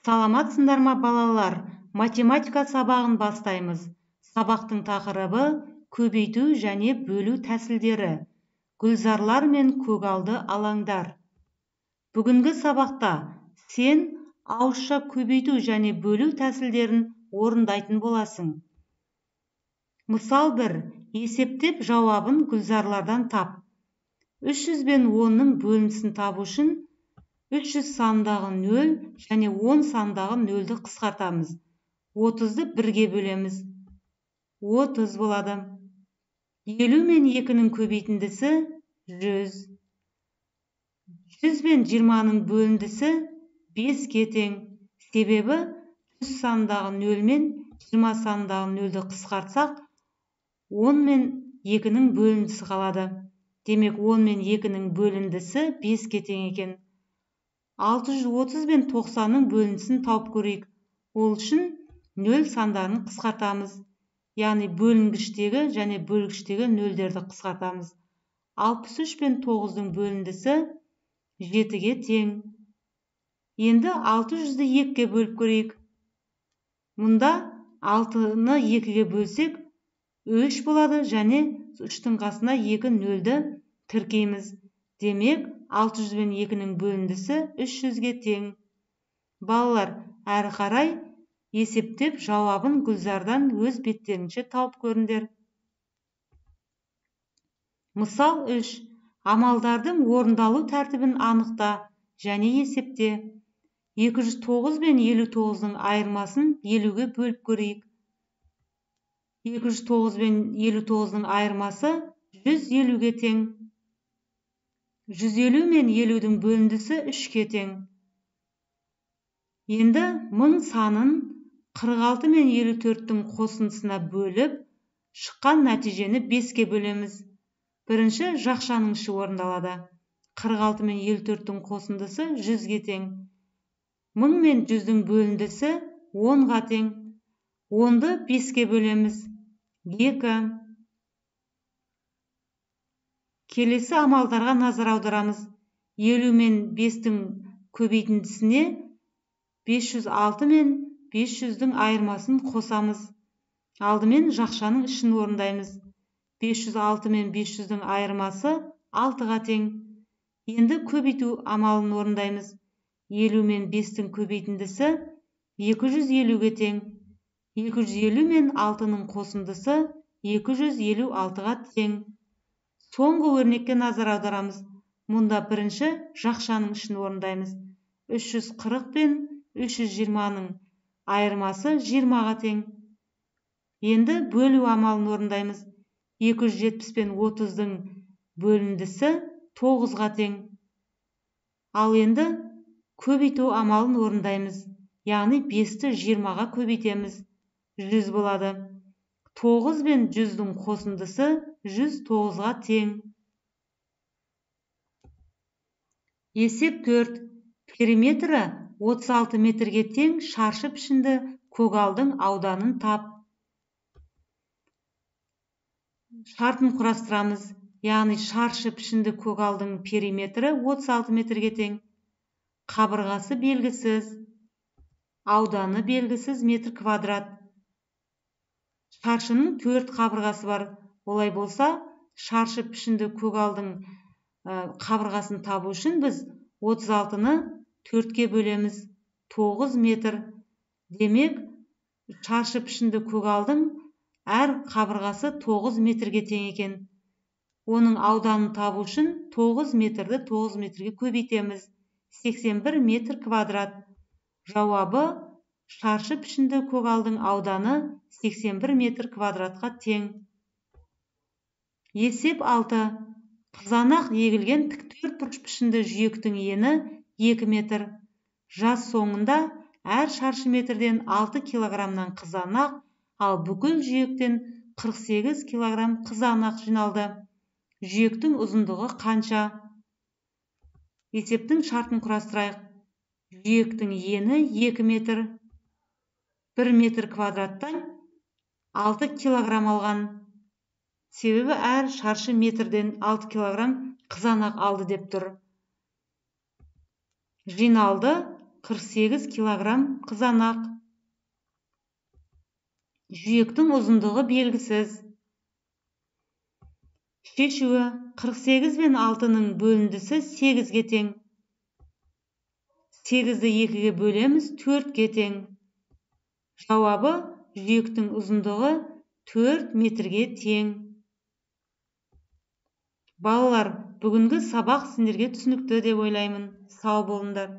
Саламатсыңдар ма, балалар? Математика сабағын бастаймыз. Сабақтың тақырыбы көбейту және бөлу тәсілдері. Гүлзарлар мен көгалды алаңдар. Бүгінгі сабақта сен ауызша көбейту және бөлу тәсілдерін орындайтын боласың. Мысал 1. Есептеп жауабын гүлзарлардан тап. 300 бен 10-ның бөлінісін табу үшін 300 санындағы 0 және 10 санындағы 0-ді қысқартамыз. 30-ды бірге бөлеміз. 30 болады. 50 мен 2-нің көбейтіндісі 100. 100 бен 20-ның бөліндісі 5-ке тең. Себебі 100 санындағы 0 мен 20 санындағы 0-ді қысқартсақ, 10 мен 2-нің бөліндісі қалады. Демек, 10 мен 2-нің бөліндісі 5-ке тең екен. 630 бен 90-ның бөліндісін тауып көрейік. Ол үшін 0 сандарын қысқартамыз. Яғни бөлінгіштегі және бөлгіштегі нөлдерді қысқартамыз. 63 бен 9-ның бөліндісі 7-ге тең. Енді 600-ді 2-ге бөліп көрейік. Мұнда 6-ны 2-ге бөлсек 3 болады және 3-тің қасына 2 нөлді тіркейміз. Демек, 600 бен 2-нің бөліндісі 300-ге тең. Балалар, әрі қарай есептеп жауабын гүлзардан өз беттерінше тауып көріңдер. Мысал 3. Амалдардың орындалу тәртібін анықта және есепте. 209 бен 59-ның айырмасын 50-ге бөліп көрейік. 209 бен 59-ның айырмасы 150-ге тең. 150 мен 50-дің бөліндісі 3-ке тең. Енді 1000 санын 46 мен 54-тің қосындысына бөліп, шыққан нәтижені 5-ке бөлеміз. Бірінші жақшаның іші орындалады. 46 мен 54-тің қосындысы 100-ге тең. 1000 мен 100-дің бөліндісі 10-ға тең. 10-ды 5-ке бөлеміз. 2. Келесі амалдарға назар аударамыз. 50 мен 5-тің көбейтіндісіне 506 мен 500-дің айырмасын қосамыз. Алдымен жақшаның ішін орындаймыз. 506 мен 500-дің айырмасы 6-ға тең. Енді көбейту амалын орындаймыз. 50 мен 5-тің көбейтіндісі 250-ге тең. 250 мен 6-ның қосындысы 256-ға тең. Соңғы өрнекке назар аударамыз. Мұнда бірінші жақшаның ішін орындаймыз. 340 пен 320-ның айырмасы 20-ға тең. Енді бөлу амалын орындаймыз. 270 пен 30-дың бөліндісі 9-ға тең. Ал енді көбейту амалын орындаймыз. Яғни 5-ті 20-ға көбейтеміз. 100 болады. 9 бен 100-дің қосындысы 109-ға тең. Есеп 4. Периметрі 36 метрге тең шаршы пішінді көгалдың ауданын тап. Шартын құрастырамыз. Яғни шаршы пішінді көгалдың периметрі 36 метрге тең. Қабырғасы белгісіз, ауданы белгісіз метр квадрат. Шаршының 4 қабырғасы бар. Олай болса, шаршы пішінді көгалдың қабырғасын табу үшін біз 36-ны 4-ке бөлеміз. 9 метр. Демек, шаршы пішінді көгалдың әр қабырғасы 9 метрге тең екен. Оның ауданын табу үшін 9 метрді 9 метрге көбейтеміз. 81 метр квадрат. Жауабы шаршы пішінді көгалдың ауданы 81 метр квадратқа тең. Есеп 6. Қызанақ егілген тік төртбұрыш пішінді жүйектің ені 2 метр. Жаз соңында әр шаршы метрден 6 килограммнан қызанақ, ал бүкіл жүйектен 48 килограмм қызанақ жиналды. Жүйектің ұзындығы қанша? Есептің шартын құрастырайық. Жүйектің ені 2 метр. 1 метр квадраттан 6 килограмм алған. Себебі әр шаршы метрден 6 килограмм қызанақ алды деп тұр. Жиналды 48 килограмм қызанақ. Жүйектің ұзындығы белгісіз. Шешуі: 48 бен 6-ның бөліндісі 8-ге тең. 8-ді 2-ге бөлеміз, 4-ге тең. Жауабы: жүйектің ұзындығы 4 метрге тең. Балалар, бүгінгі сабақ сендерге түсінікті деп ойлаймын. Сау болыңдар.